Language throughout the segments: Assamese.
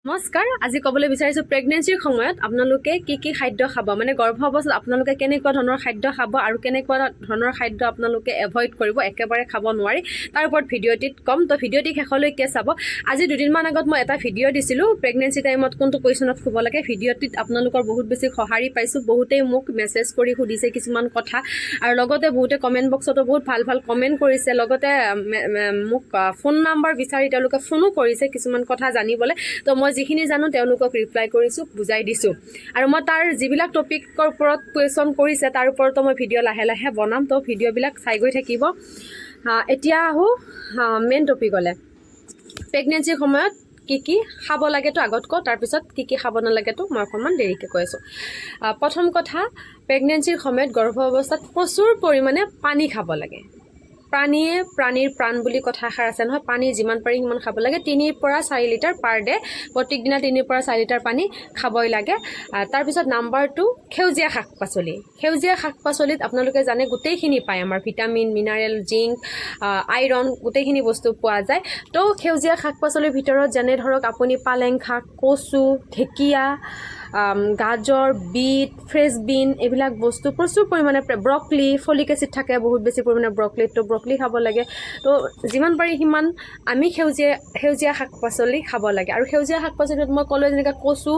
নমস্কাৰ। আজি ক'বলৈ বিচাৰিছোঁ, প্ৰেগনেঞ্চিৰ সময়ত আপোনালোকে কি কি খাদ্য খাব, মানে গৰ্ভ অৱস্থাত আপোনালোকে কেনেকুৱা ধৰণৰ খাদ্য খাব আৰু কেনেকুৱা ধৰণৰ খাদ্য আপোনালোকে এভইড কৰিব, একেবাৰে খাব নোৱাৰি, তাৰ ওপৰত ভিডিঅ'টিত ক'ম। তো ভিডিঅ'টি শেষলৈকে চাব। আজি দুদিনমান আগত মই এটা ভিডিঅ' দিছিলোঁ, প্ৰেগনেঞ্চি টাইমত কোনটো পজিশ্যনত শুব লাগে। ভিডিঅ'টিত আপোনালোকৰ বহুত বেছি সঁহাৰি পাইছোঁ। বহুতেই মোক মেছেজ কৰি সুধিছে কিছুমান কথা আৰু লগতে বহুতে কমেণ্ট বক্সতো বহুত ভাল ভাল কমেণ্ট কৰিছে। লগতে মোক ফোন নাম্বাৰ বিচাৰি তেওঁলোকে ফোনো কৰিছে কিছুমান কথা জানিবলৈ। তো মই যিখিনি জানো তেওঁলোকক ৰিপ্লাই কৰিছোঁ, বুজাই দিছোঁ আৰু মই তাৰ যিবিলাক টপিকৰ ওপৰত কুৱেশ্যন কৰিছে, তাৰ ওপৰতো মই ভিডিঅ' লাহে লাহে বনাম। তো ভিডিঅ'বিলাক চাই গৈ থাকিব। এতিয়া আহোঁ মেইন টপিকলৈ। প্ৰেগনেঞ্চিৰ সময়ত কি কি খাব লাগেতো আগত কওঁ, তাৰপিছত কি কি খাব নালাগেতো মই অকণমান দেৰিকৈ কৈ আছোঁ। প্ৰথম কথা, প্ৰেগনেঞ্চিৰ সময়ত, গৰ্ভ অৱস্থাত প্ৰচুৰ পৰিমাণে পানী খাব লাগে। পানীয়ে প্ৰাণীৰ প্ৰাণ বুলি কথা এষাৰ আছে নহয়। পানী যিমান পাৰি সিমান খাব লাগে। 3ৰ পৰা 4 লিটাৰ পাৰ ডে, প্ৰত্যেক দিনা 3ৰ পৰা 4 লিটাৰ পানী খাবই লাগে। তাৰপিছত নাম্বাৰ 2, সেউজীয়া শাক পাচলি। সেউজীয়া শাক পাচলিত আপোনালোকে জানে গোটেইখিনি পায় আমাৰ ভিটামিন, মিনাৰেল, জিংক, আইৰণ, গোটেইখিনি বস্তু পোৱা যায়। তো সেউজীয়া শাক পাচলিৰ ভিতৰত যেনে ধৰক আপুনি পালেং শাক, কচু, ঢেকীয়া, গাজৰ, বিট, ফ্ৰেছ বিন, এইবিলাক বস্তু প্ৰচুৰ পৰিমাণে, ব্ৰকলি, ফলিক এচিড থাকে বহুত বেছি পৰিমাণে ব্ৰকলিত। তো ব্ৰকলি খাব লাগে। তো যিমান পাৰি সিমান আমি সেউজীয়া সেউজীয়া শাক পাচলি খাব লাগে। আৰু সেউজীয়া শাক পাচলিত মই ক'লোৱে, যেনেকৈ কচু,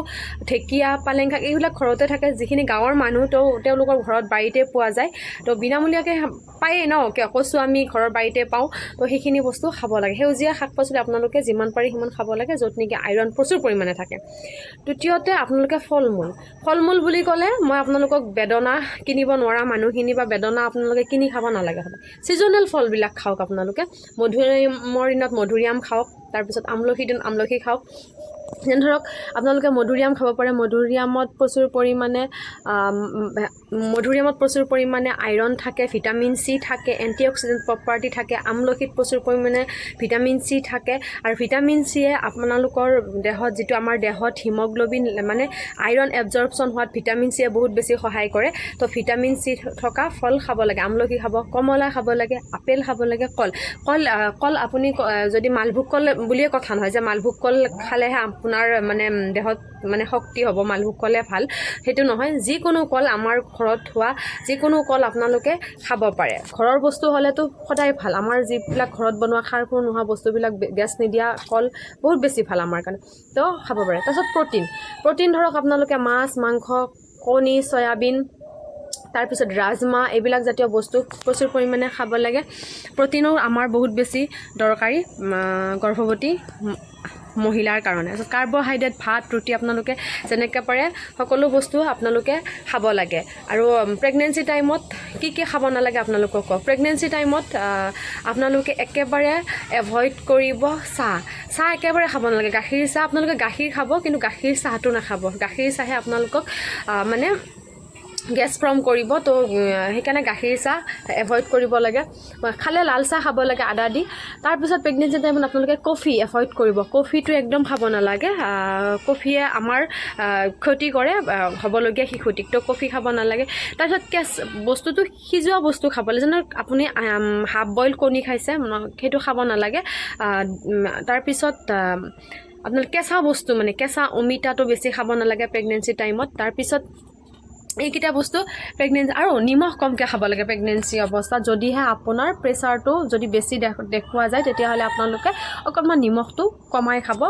ঢেকীয়া, পালেং শাক, এইবিলাক ঘৰতে থাকে। যিখিনি গাঁৱৰ মানুহ, তো তেওঁলোকৰ ঘৰত বাৰীতে পোৱা যায়। তো বিনামূলীয়াকৈ পায়েই ন, কচু আমি ঘৰৰ বাৰীতে পাওঁ। তো সেইখিনি বস্তু খাব লাগে। সেউজীয়া শাক পাচলি আপোনালোকে যিমান পাৰি সিমান খাব লাগে, য'ত নেকি আইৰণ প্ৰচুৰ পৰিমাণে থাকে। তৃতীয়তে, আপোনালোকে ফল মূল। ফল মূল বুলি ক'লে মই আপোনালোকক বেদনা কিনিব নোৱাৰা মানুহখিনি বা বেদনা আপোনালোকে কিনি খাব নালাগে সদায়। ছিজনেল ফলবিলাক খাওক আপোনালোকে। মধুৰিআমৰ দিনত মধুৰিআম খাওক, তাৰপিছত আমলখিৰ দিনত আমলখি খাওক। যেনে ধৰক আপোনালোকে মধুৰিআম খাব পাৰে। মধুৰিআমত প্ৰচুৰ পৰিমাণে আইৰণ থাকে, ভিটামিন চি থাকে, এণ্টি অক্সিডেণ্ট প্ৰপাৰ্টি থাকে। আমলখিত প্ৰচুৰ পৰিমাণে ভিটামিন চি থাকে আৰু ভিটামিন চিয়ে আপোনালোকৰ দেহত যিটো আমাৰ দেহত হিমগ্ল'বিন, মানে আইৰণ এবজৰ্পশ্যন হোৱাত ভিটামিন চিয়ে বহুত বেছি সহায় কৰে। তো ভিটামিন চি থকা ফল খাব লাগে। আমলখি খাব, কমলা খাব লাগে, আপেল খাব লাগে, কল আপুনি যদি মালভোগ কল বুলিয়ে কথা নহয় যে মালভোগ কল খালেহে আপোনাৰ মানে দেহত মানে শক্তি হ'ব, মালভোগ কলে ভাল, সেইটো নহয়। যিকোনো কল, আমাৰ ঘৰত হোৱা যিকোনো কল আপোনালোকে খাব পাৰে। ঘৰৰ বস্তু হ'লেতো সদায় ভাল। আমাৰ যিবিলাক ঘৰত বনোৱা সাৰ সুৰ নোহোৱা বস্তুবিলাক, গেছ নিদিয়া কল বহুত বেছি ভাল আমাৰ কাৰণে। তো খাব পাৰে। তাৰপিছত প্ৰ'টিন। প্ৰ'টিন ধৰক আপোনালোকে মাছ, মাংস, কণী, চয়াবিন, তাৰপিছত ৰাজমাহ, এইবিলাক জাতীয় বস্তু প্ৰচুৰ পৰিমাণে খাব লাগে। প্ৰ'টিনো আমাৰ বহুত বেছি দৰকাৰী গৰ্ভৱতী মহিলাৰ কাৰণে। তাৰপিছত কাৰ্বহাইড্ৰেট, ভাত, ৰুটি, আপোনালোকে যেনেকৈ পাৰে সকলো বস্তু আপোনালোকে খাব লাগে। আৰু প্ৰেগনেঞ্চি টাইমত কি কি খাব নালাগে আপোনালোকক কওঁ। প্ৰেগনেঞ্চি টাইমত আপোনালোকে একেবাৰে এভইড কৰিব চাহ। চাহ একেবাৰে খাব নালাগে। গাখীৰ চাহ, আপোনালোকে গাখীৰ খাব কিন্তু গাখীৰ চাহটো নাখাব। গাখীৰ চাহে আপোনালোকক মানে গেছ ফৰ্ম কৰিব। তো সেইকাৰণে গাখীৰ চাহ এভইড কৰিব লাগে। খালে লাল চাহ খাব লাগে আদা দি। তাৰপিছত প্ৰেগনেঞ্চি টাইমত আপোনালোকে কফি এভইড কৰিব। কফিটো একদম খাব নালাগে। কফিয়ে আমাৰ ক্ষতি কৰে হ'বলগীয়া শিশুটিক। তো কফি খাব নালাগে। তাৰপিছত কেঁচা বস্তুটো, সিজোৱা বস্তু খাব লাগে। যেনে আপুনি হাফ বইল কণী খাইছে, সেইটো খাব নালাগে। তাৰপিছত আপোনালোকে কেঁচা বস্তু, মানে কেঁচা অমিতাটো বেছি খাব নালাগে প্ৰেগনেঞ্চি টাইমত। তাৰপিছত এইকেইটা বস্তু প্ৰেগনেঞ্চি আৰু নিমখ কমকৈ খাব লাগে প্ৰেগনেঞ্চি অৱস্থাত। যদিহে আপোনাৰ প্ৰেছাৰটো যদি বেছি দেখুওৱা যায়, তেতিয়াহ'লে আপোনালোকে অকণমান নিমখটো কমাই খাব।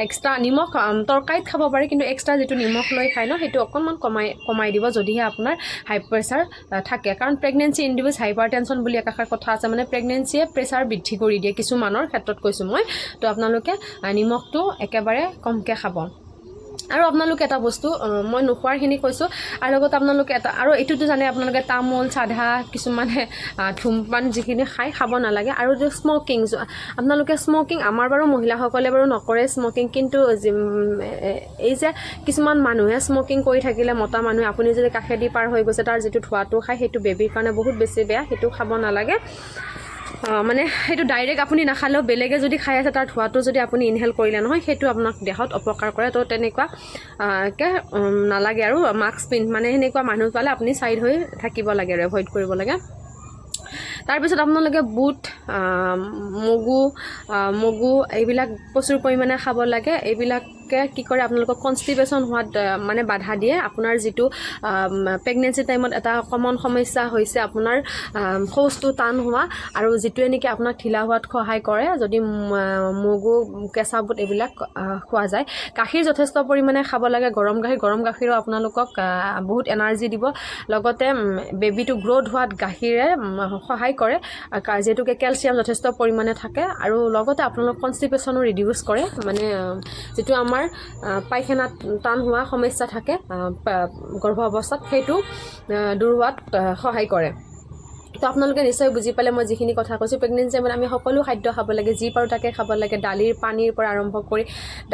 এক্সট্ৰা নিমখ তৰকাৰীত খাব পাৰে, কিন্তু এক্সট্ৰা যিটো নিমখ লৈ খায় ন, সেইটো অকণমান কমাই কমাই দিব, যদিহে আপোনাৰ হাই প্ৰেছাৰ থাকে। কাৰণ প্ৰেগনেঞ্চি ইনডিউচ হাইপাৰ টেনশ্যন বুলি একাষাৰ কথা আছে। মানে প্ৰেগনেঞ্চিয়ে প্ৰেছাৰ বৃদ্ধি কৰি দিয়ে কিছুমানৰ ক্ষেত্ৰত কৈছোঁ মই। তো আপোনালোকে নিমখটো একেবাৰে কমকৈ খাব। আৰু আপোনালোকে এটা বস্তু, মই নোখোৱাৰখিনি কৈছোঁ আৰু লগতে আপোনালোকে এটা আৰু এইটোতো জানে আপোনালোকে, তামোল, চাধা, কিছুমানে ধূমপান যিখিনি খাই, খাব নালাগে। আৰু যিটো স্মকিং, আপোনালোকে স্মকিং, আমাৰ বাৰু মহিলাসকলে বাৰু নকৰে স্মকিং, কিন্তু এই যে কিছুমান মানুহে স্মকিং কৰি থাকিলে, মতা মানুহে, আপুনি যদি কাষেদি পাৰ হৈ গৈছে, তাৰ যিটো ধোঁৱাটো খায়, সেইটো বেবীৰ কাৰণে বহুত বেছি বেয়া। সেইটো খাব নালাগে। মানে সেইটো ডাইৰেক্ট আপুনি নাখালেও বেলেগে যদি খাই আছে, তাৰ ধোঁৱাটো যদি আপুনি ইনহেল কৰিলে নহয়, সেইটো আপোনাক দেহত অপকাৰ কৰে। তো তেনেকুৱা কে নালাগে। আৰু মাস্ক পিন্ধ, মানে সেনেকুৱা মানুহ পালে আপুনি ছাইড হৈ থাকিব লাগে আৰু এভইড কৰিব লাগে। তাৰপিছত আপোনালোকে বুট, মগু, এইবিলাক প্ৰচুৰ পৰিমাণে খাব লাগে। এইবিলাক আপোনালোকে কি কৰে, আপোনালোকক কনষ্টিপেশ্যন হোৱাত মানে বাধা দিয়ে। আপোনাৰ যিটো প্ৰেগনেঞ্চি টাইমত এটা কমন সমস্যা হৈছে আপোনাৰ শৌচটো টান হোৱা আৰু যিটোৱে নেকি আপোনাক ঢিলা হোৱাত সহায় কৰে, যদি মগু, কেঁচা বুট এইবিলাক খোৱা যায়। গাখীৰ যথেষ্ট পৰিমাণে খাব লাগে। গৰম গাখীৰ, গৰম গাখীৰো আপোনালোকক বহুত এনাৰ্জি দিব। লগতে বেবীটো গ্ৰ'থ হোৱাত গাখীৰে সহায় কৰে, যিহেতুকে কেলছিয়াম যথেষ্ট পৰিমাণে থাকে। আৰু লগতে আপোনালোক কনষ্টিপেশ্যনো ৰিডিউচ কৰে, মানে যিটো আমাৰ পায়খানাত টান হোৱা সমস্যা থাকে গৰ্ভ অৱস্থাত, সেইটো দূৰ হোৱাত সহায় কৰে। তো আপোনালোকে নিশ্চয় বুজি পালে মই যিখিনি কথা কৈছোঁ। প্ৰেগনেঞ্চি টাইমত আমি সকলো খাদ্য খাব লাগে, যি পাৰোঁ তাকে খাব লাগে। দালিৰ পানীৰ পৰা আৰম্ভ কৰি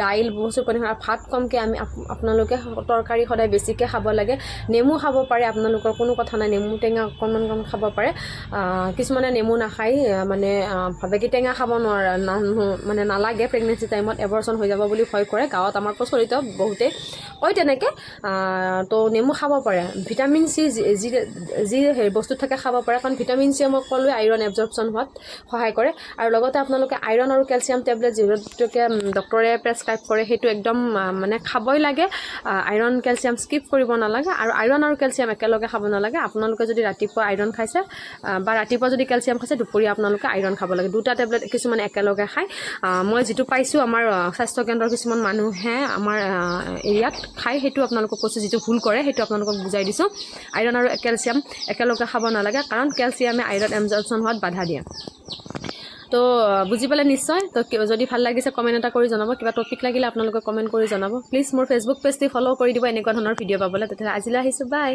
দাইল প্ৰচুৰ পৰিমাণে, ভাত কমকৈ, আমি আপোনালোকে তৰকাৰী সদায় বেছিকৈ খাব লাগে। নেমু খাব পাৰে, আপোনালোকৰ কোনো কথা নাই। নেমু টেঙা অকণমান অকণমান খাব পাৰে। কিছুমানে নেমু নাখায়, মানে ভাবে কি টেঙা খাব নোৱাৰা, মানে নালাগে, প্ৰেগনেঞ্চি টাইমত এবৰচন হৈ যাব বুলি ভয় কৰে। গাঁৱত আমাৰ প্ৰচলিত, বহুতেই কয় তেনেকৈ। তো নেমু খাব পাৰে। ভিটামিন চি যি যি যি হেৰি বস্তুত থাকে খাব পাৰে, কাৰণ ভিটামিন চিয়ে মই ক'লোৱে আইৰণ এবজৰ্পশ্যন হোৱাত সহায় কৰে। আৰু লগতে আপোনালোকে আইৰণ আৰু কেলছিয়াম টেবলেট যিহেতুকে ডক্টৰে প্ৰেছক্ৰাইব কৰে, সেইটো একদম মানে খাবই লাগে। আইৰণ কেলছিয়াম স্কিপ কৰিব নালাগে আৰু আইৰণ আৰু কেলছিয়াম একেলগে খাব নালাগে। আপোনালোকে যদি ৰাতিপুৱা আইৰণ খাইছে বা ৰাতিপুৱা যদি কেলছিয়াম খাইছে, দুপৰীয়া আপোনালোকে আইৰণ খাব লাগে। দুটা টেবলেট কিছুমানে একেলগে খায়। মই যিটো পাইছোঁ, আমাৰ স্বাস্থ্য কেন্দ্ৰৰ কিছুমান মানুহে আমাৰ এৰিয়াত খায়, সেইটো আপোনালোকক কৈছোঁ। যিটো ভুল কৰে সেইটো আপোনালোকক বুজাই দিছোঁ। আইৰণ আৰু কেলছিয়াম একেলগে খাব নালাগে, কাৰণ কেলছিয়ামে আইৰণ এবজৰ্পশ্যন হোৱাত বাধা দিয়ে। তো বুজি পালে নিশ্চয়। তো যদি ভাল লাগিছে, কমেণ্ট এটা কৰি জনাব। কিবা টপিক লাগিলে আপোনালোকে কমেণ্ট কৰি জনাব। প্লিজ মোৰ ফেচবুক পেজটি ফ'ল' কৰি দিব এনেকুৱা ধৰণৰ ভিডিঅ' পাবলৈ। তেতিয়াহ'লে আজিলৈ আহিছোঁ, বাই।